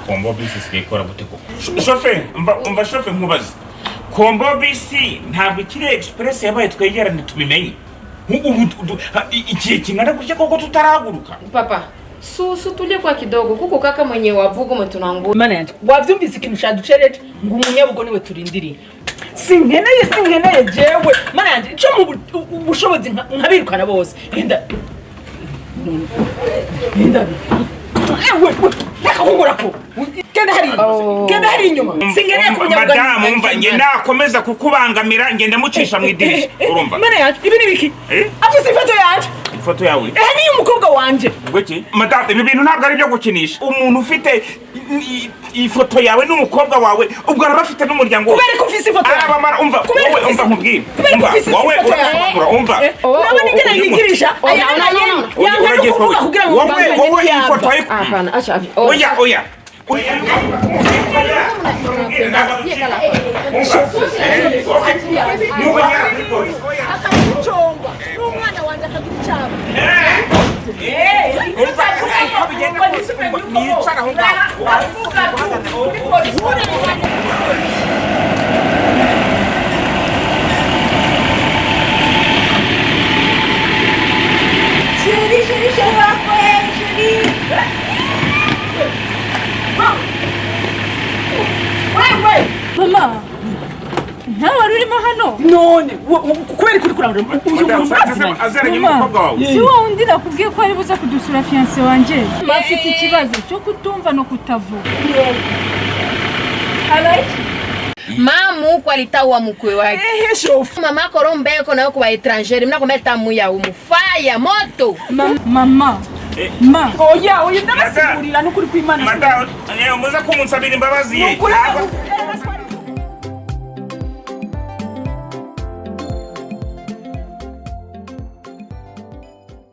Kombo bisi isigaye ikora gute koko? Shoferi, umva, umva shoferi, nkubaze. Kombo bisi ntabwo ikiri express, yabaye twegerane tubimenye. Ubu igihe kingana gutya koko tutarahaguruka? Papa, su tulie kwa kidogo, kuko kaka mwenye wavuga mwe tunangu. Mana yanjye, wabyumvise ikintu caducereje ngo umunyabugo niwe turindiriye. Sinkeneye, sinkeneye jewe. Mana yanjye, ico mu bushobozi nkabirukana bose. Enda, enda ewe, reka kunkorako. Genda hariya. Oh. Genda hariya inyuma. Sinkeneye ku munyabugo. Madamu, umva, nge nakomeza kukubangamira ngenda mucisha mu idirishya, urumva? Mana yanjye, ibi ni biki? Eh? Afise ifoto yanje. Ifoto yawe? Ehe, niyo umukobwa wanje. Ngwiki, madamu? Ibi bintu ntabwo ari ibyo gukinisha. Umuntu ufite ifoto yawe n'umukobwa wawe, ubwo araba afite n'umuryango wose. Kubera ko ufise ifoto yawe. Arabamara. Umva. Kubera ko Wowe, umva nkubwire. Kubera ko Umva ufise wowe, ifoto yawe. urasobanura, umva. Urabona ingene yigirisha? Oh, Aya no, no, no, no. yanka no Uragiye kuvuga kuvuga. kugira ngo Wowe, mbandanye wowe, iyi kuyamba. foto Hapana, acha. Oya, oya. Oya. Akamuconga n'umwana wanjye akagira icyaha. Nicara aho ngaho. Chérie, chérie, chérie, wakwe, chérie. Wewe! Mama, ntawe wari urimo hano? None, kubera kuri kurangura uyu muntu muraziranye? Azeranye n'umukobwa wawe. Si wowe undi nakubwiye ko ari buze kudusura, fiancé wanjye afite ikibazo cyo kutumva no kutavuga. Mamu huko alitaua mkwe wake. Ehe, shofu. Mama korombeko nayo kuba étranger, mna kometa muya umufaya moto. Mama. Eh. Ma. Oya, oya, ndabasigurira n'ukuri kw'Imana. Madamu, muze kumunsabira imbabazi ye. Nukuri. Ntabwo-